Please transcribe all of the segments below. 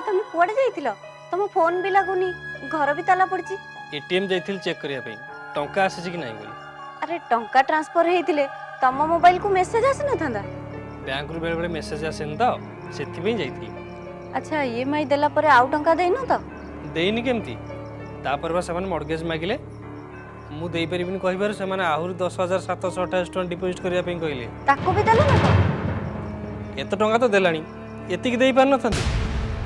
ତମେ କୁଆଡ଼େ ଯାଇଥିଲ? ତମ ଫୋନ୍ ବି ଲାଗୁନି, ଘର ବି ତାଲା ପଡ଼ିଛି। ଏଟିଏମ୍ ଯାଇଥିଲି ଚେକ୍ କରିବା ପାଇଁ, ଟଙ୍କା ଆସିଛି କି ନାହିଁ ବୋଲି। ଆରେ, ଟଙ୍କା ଟ୍ରାନ୍ସଫର ହେଇଥିଲେ ତମ ମୋବାଇଲକୁ ମେସେଜ ଆସିନଥାନ୍ତା? ବ୍ୟାଙ୍କରୁ ବେଳେବେଳେ ମେସେଜ ଆସେନି ତ, ସେଥିପାଇଁ ଯାଇଥିଲି। ଆଚ୍ଛା, ଇଏମ୍ଆଇ ଦେଲା ପରେ ଆଉ ଟଙ୍କା ଦେଇନ ତ? ଦେଇନି କେମିତି? ତାପରେ ବା ସେମାନେ ମର୍ଗେଜ୍ ମାଗିଲେ। ମୁଁ ଦେଇପାରିବିନି କହିବାରୁ ସେମାନେ ଆହୁରି 10,728 ଟଙ୍କା ଡିପୋଜିଟ୍ କରିବା ପାଇଁ କହିଲେ। ତାକୁ ବି ଦେଲ ନା କଣ? ଏତେ ଟଙ୍କା ତ ଦେଲାଣି, ଏତିକି ଦେଇପାରିନଥାନ୍ତି?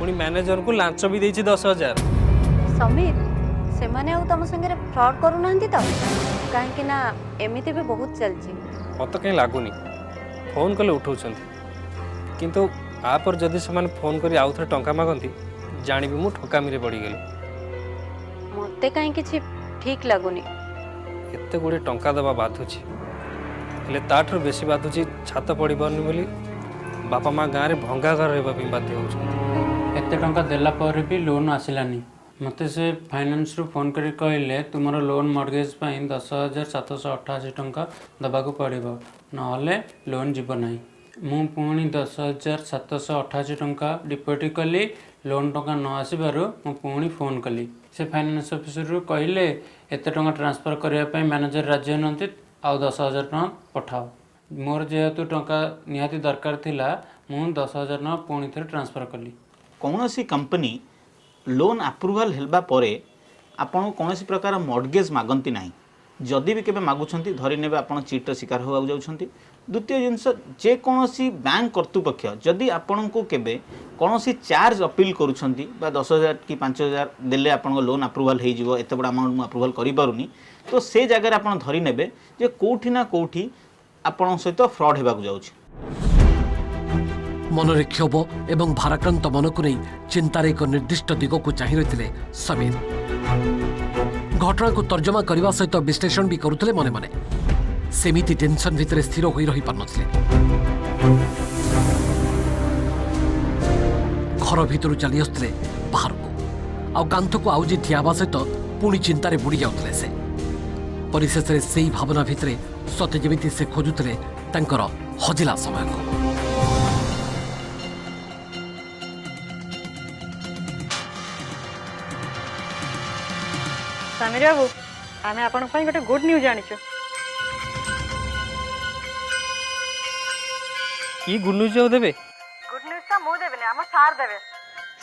ପୁଣି ମ୍ୟାନେଜରଙ୍କୁ ଲାଞ୍ଚ ବି ଦେଇଛି 10,000। ସମୀର, ସେମାନେ ଆଉ ତମ ସାଙ୍ଗରେ ଫ୍ରଡ୍ କରୁନାହାନ୍ତି ତ? କାହିଁକି ନା ଏମିତି ବି ବହୁତ ଚାଲିଛି। ମୋତେ କାହିଁ ଲାଗୁନି। ଫୋନ୍ କଲେ ଉଠାଉଛନ୍ତି, କିନ୍ତୁ ତାପରେ ଯଦି ସେମାନେ ଫୋନ୍ କରି ଆଉ ଥରେ ଟଙ୍କା ମାଗନ୍ତି, ଜାଣିବି ମୁଁ ଠକାମିରେ ପଡ଼ିଗଲି। ମୋତେ କାହିଁ କିଛି ଠିକ୍ ଲାଗୁନି। ଏତେ ଗୁଡ଼ିଏ ଟଙ୍କା ଦେବା ବାଧୁଛି, ହେଲେ ତାଠାରୁ ବେଶୀ ବାଧୁଛି ଛାତ ପଡ଼ିପାରୁନି ବୋଲି ବାପା ମା ଗାଁରେ ଭଙ୍ଗା ଘର ରହିବା ପାଇଁ ବାଧ୍ୟ ହେଉଛନ୍ତି। ଏତେ ଟଙ୍କା ଦେଲା ପରେ ବି ଲୋନ୍ ଆସିଲାନି। ମୋତେ ସେ ଫାଇନାନ୍ସରୁ ଫୋନ୍ କରି କହିଲେ, ତୁମର ଲୋନ୍ ମର୍ଗେଜ୍ ପାଇଁ 10,788 ଟଙ୍କା ଦେବାକୁ ପଡ଼ିବ, ନହେଲେ ଲୋନ୍ ଯିବ ନାହିଁ। ମୁଁ ପୁଣି 10,788 ଟଙ୍କା ଡିପୋଜିଟ୍ କଲି। ଲୋନ୍ ଟଙ୍କା ନ ଆସିବାରୁ ମୁଁ ପୁଣି ଫୋନ୍ କଲି। ସେ ଫାଇନାନ୍ସ ଅଫିସରରୁ କହିଲେ, ଏତେ ଟଙ୍କା ଟ୍ରାନ୍ସଫର୍ କରିବା ପାଇଁ ମ୍ୟାନେଜର ରାଜି ହେଉନାହାନ୍ତି, ଆଉ 10,000 ଟଙ୍କା ପଠାଅ। ମୋର ଯେହେତୁ ଟଙ୍କା ନିହାତି ଦରକାର ଥିଲା, ମୁଁ 10,000 ଟଙ୍କା ପୁଣି ଥରେ ଟ୍ରାନ୍ସଫର୍ କଲି। କୌଣସି କମ୍ପାନୀ ଲୋନ୍ ଆପ୍ରୁଭାଲ୍ ହେବା ପରେ ଆପଣଙ୍କୁ କୌଣସି ପ୍ରକାର ମର୍ଗେଜ୍ ମାଗନ୍ତି ନାହିଁ। ଯଦି ବି କେବେ ମାଗୁଛନ୍ତି, ଧରି ନେବେ ଆପଣ ଚିଟ୍ର ଶିକାର ହେବାକୁ ଯାଉଛନ୍ତି। ଦ୍ୱିତୀୟ ଜିନିଷ, ଯେକୌଣସି ବ୍ୟାଙ୍କ କର୍ତ୍ତୃପକ୍ଷ ଯଦି ଆପଣଙ୍କୁ କେବେ କୌଣସି ଚାର୍ଜ ଅପିଲ୍ କରୁଛନ୍ତି ବା 10,000 କି 5,000 ଦେଲେ ଆପଣଙ୍କ ଲୋନ୍ ଆପ୍ରୁଭାଲ୍ ହେଇଯିବ, ଏତେ ବଡ଼ ଆମାଉଣ୍ଟ ମୁଁ ଆପ୍ରୁଭାଲ୍ କରିପାରୁନି, ତ ସେ ଜାଗାରେ ଆପଣ ଧରି ନେବେ ଯେ କେଉଁଠି ନା କେଉଁଠି ଆପଣଙ୍କ ସହିତ ଫ୍ରଡ଼୍ ହେବାକୁ ଯାଉଛି। ମନରେ କ୍ଷୋଭ ଏବଂ ଭାରାକ୍ରାନ୍ତ ମନକୁ ନେଇ ଚିନ୍ତାରେ ଏକ ନିର୍ଦ୍ଦିଷ୍ଟ ଦିଗକୁ ଚାହିଁ ରହିଥିଲେ ସମୀର। ଘଟଣାକୁ ତର୍ଜମା କରିବା ସହିତ ବିଶ୍ଳେଷଣ ବି କରୁଥିଲେ ମନେ ମନେ। ସେମିତି ଟେନସନ୍ ଭିତରେ ସ୍ଥିର ହୋଇ ରହିପାରୁନଥିଲେ। ଘର ଭିତରୁ ଚାଲି ଆସୁଥିଲେ ବାହାରକୁ, ଆଉ କାନ୍ଥକୁ ଆଉଜି ଠିଆ ହେବା ସହିତ ପୁଣି ଚିନ୍ତାରେ ବୁଡ଼ି ଯାଉଥିଲେ ସେ। ପରିଶେଷରେ ସେଇ ଭାବନା ଭିତରେ ସତେ ଯେମିତି ସେ ଖୋଜୁଥିଲେ ତାଙ୍କର ହଜିଲା ସମୟକୁ। ସମୀର ବାବୁ, ଆମେ ଆପଣଙ୍କ ପାଇଁ ଗୋଟେ ଗୁଡ୍ ନ୍ୟୁଜ୍ ଆଣିଛୁ। କି ଗୁଡ୍ ନ୍ୟୁଜ୍ ଆଉ ଦେବେ? ଗୁଡ୍ ନ୍ୟୁଜ୍ଟା ମୁଁ ଦେବିନି, ଆମ ସାର୍ ଦେବେ।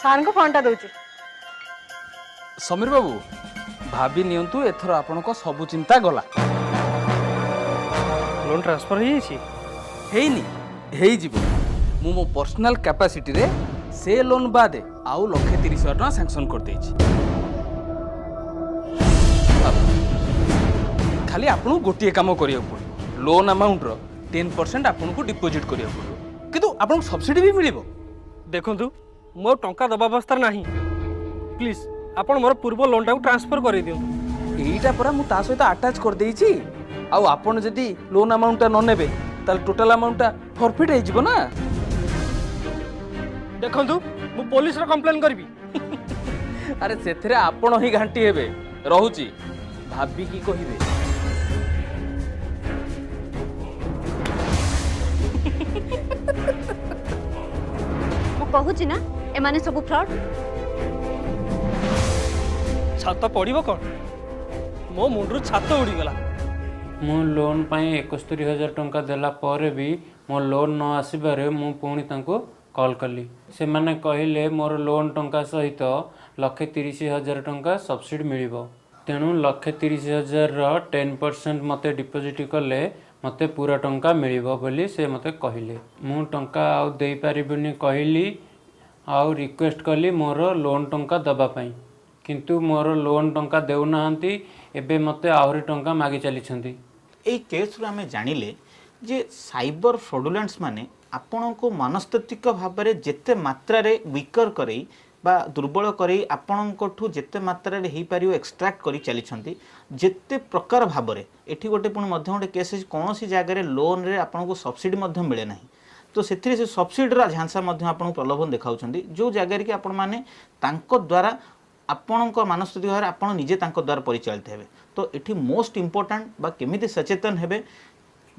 ସାର୍ଙ୍କୁ ଫୋନ୍ଟା ଦେଉଛି। ସମୀର ବାବୁ, ଭାବି ନିଅନ୍ତୁ ଏଥର ଆପଣଙ୍କ ସବୁ ଚିନ୍ତା ଗଲା। ଲୋନ୍ ଟ୍ରାନ୍ସଫର୍ ହେଇଯାଇଛି? ହେଇନି, ହେଇଯିବ। ମୁଁ ମୋ ପର୍ସନାଲ କାପାସିଟିରେ ସେ ଲୋନ୍ ବାଦେ ଆଉ 1,30,000 ଟଙ୍କା ସାଙ୍କସନ୍ କରିଦେଇଛି। ଖାଲି ଆପଣଙ୍କୁ ଗୋଟିଏ କାମ କରିବାକୁ ପଡ଼ିବ। ଲୋନ୍ ଆମାଉଣ୍ଟର 10% ଆପଣଙ୍କୁ ଡିପୋଜିଟ୍ କରିବାକୁ ପଡ଼ିବ, କିନ୍ତୁ ଆପଣଙ୍କୁ ସବସିଡି ବି ମିଳିବ। ଦେଖନ୍ତୁ, ମୁଁ ଆଉ ଟଙ୍କା ଦେବା ଅବସ୍ଥାରେ ନାହିଁ। ପ୍ଲିଜ୍, ଆପଣ ମୋର ପୂର୍ବ ଲୋନ୍ଟାକୁ ଟ୍ରାନ୍ସଫର୍ କରିଦିଅନ୍ତୁ। ଏଇଟା ପରା ମୁଁ ତା ସହିତ ଆଟାଚ୍ କରିଦେଇଛି। ଆଉ ଆପଣ ଯଦି ଲୋନ୍ ଆମାଉଣ୍ଟଟା ନ ନେବେ, ତାହେଲେ ଟୋଟାଲ ଆମାଉଣ୍ଟଟା ଫରଫିଟ୍ ହେଇଯିବ ନା। ଦେଖନ୍ତୁ, ମୁଁ ପୋଲିସର କମ୍ପ୍ଲେନ୍ କରିବି। ଆରେ, ସେଥିରେ ଆପଣ ହିଁ ଘାଣ୍ଟି ହେବେ। ରହୁଛି, ଭାବିକି କହିବେ। ମୁଁ କହୁଛି ନା, ଏମାନେ ସବୁ ଫ୍ରଡ୍। ଛାତ ପଡ଼ିବ କ'ଣ, ମୋ ମୁଣ୍ଡରୁ ଛାତ ଉଡ଼ିଗଲା। ମୁଁ ଲୋନ୍ ପାଇଁ 71,000 ଟଙ୍କା ଦେଲା ପରେ ବି ମୋ ଲୋନ୍ ନ ଆସିବାରେ ମୁଁ ପୁଣି ତାଙ୍କୁ କଲ୍ କଲି। ସେମାନେ କହିଲେ, ମୋର ଲୋନ୍ ଟଙ୍କା ସହିତ 1,30,000 ଟଙ୍କା ସବସିଡ଼ି ମିଳିବ। ତେଣୁ 1,30,000ର 10% ମୋତେ ଡିପୋଜିଟ୍ କଲେ ମୋତେ ପୁରା ଟଙ୍କା ମିଳିବ ବୋଲି ସେ ମୋତେ କହିଲେ। ମୁଁ ଟଙ୍କା ଆଉ ଦେଇପାରିବିନି କହିଲି ଆଉ ରିକ୍ୱେଷ୍ଟ କଲି ମୋର ଲୋନ୍ ଟଙ୍କା ଦେବା ପାଇଁ, କିନ୍ତୁ ମୋର ଲୋନ୍ ଟଙ୍କା ଦେଉନାହାନ୍ତି। ଏବେ ମୋତେ ଆହୁରି ଟଙ୍କା ମାଗି ଚାଲିଛନ୍ତି। ଏଇ କେସ୍ରୁ ଆମେ ଜାଣିଲେ ଯେ ସାଇବର ଫ୍ରଡୁଲେଣ୍ଟସ୍ ମାନେ ଆପଣଙ୍କୁ ମନସ୍ତାତ୍ତ୍ୱିକ ଭାବରେ ଯେତେ ମାତ୍ରାରେ ୱିକର୍ କରେଇ ବା ଦୁର୍ବଳ କରେଇ ଆପଣଙ୍କଠୁ ଯେତେ ମାତ୍ରାରେ ହେଇପାରିବ ଏକ୍ସଟ୍ରାକ୍ଟ କରି ଚାଲିଛନ୍ତି ଯେତେ ପ୍ରକାର ଭାବରେ। ଏଠି ଗୋଟେ ପୁଣି ମଧ୍ୟ ଗୋଟେ କେସ୍ ହେଇଛି, କୌଣସି ଜାଗାରେ ଲୋନ୍ରେ ଆପଣଙ୍କୁ ସବସିଡ଼ି ମଧ୍ୟ ମିଳେ ନାହିଁ। ତ ସେଥିରେ ସେ ସବସିଡ଼ିର ଝାନ୍ସା ମଧ୍ୟ ଆପଣଙ୍କୁ ପ୍ରଲୋଭନ ଦେଖାଉଛନ୍ତି, ଯେଉଁ ଜାଗାରେ କି ଆପଣମାନେ ତାଙ୍କ ଦ୍ୱାରା ଆପଣଙ୍କ ମାନସ୍ଥିତି ଭାବରେ ଆପଣ ନିଜେ ତାଙ୍କ ଦ୍ୱାରା ପରିଚାଳିତ ହେବେ। ତ ଏଠି ମୋଷ୍ଟ ଇମ୍ପୋର୍ଟାଣ୍ଟ ବା କେମିତି ସଚେତନ ହେବେ,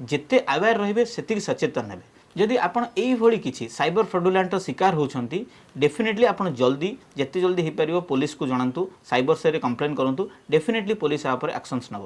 ଯେତେ ଆୱେର୍ ରହିବେ ସେତିକି ସଚେତନ ହେବେ। ଯଦି ଆପଣ ଏଇଭଳି କିଛି ସାଇବର ଫ୍ରଡୁଲାଣ୍ଟର ଶିକାର ହେଉଛନ୍ତି, ଡେଫିନେଟଲି ଆପଣ ଜଲ୍ଦି, ଯେତେ ଜଲ୍ଦି ହେଇପାରିବ, ପୋଲିସକୁ ଜଣାନ୍ତୁ, ସାଇବର ସେଲ୍ରେ କମ୍ପ୍ଲେନ୍ କରନ୍ତୁ। ଡେଫିନେଟଲି ପୋଲିସ ଆ ଉପରେ ଆକ୍ସନ୍ସ ନେବ।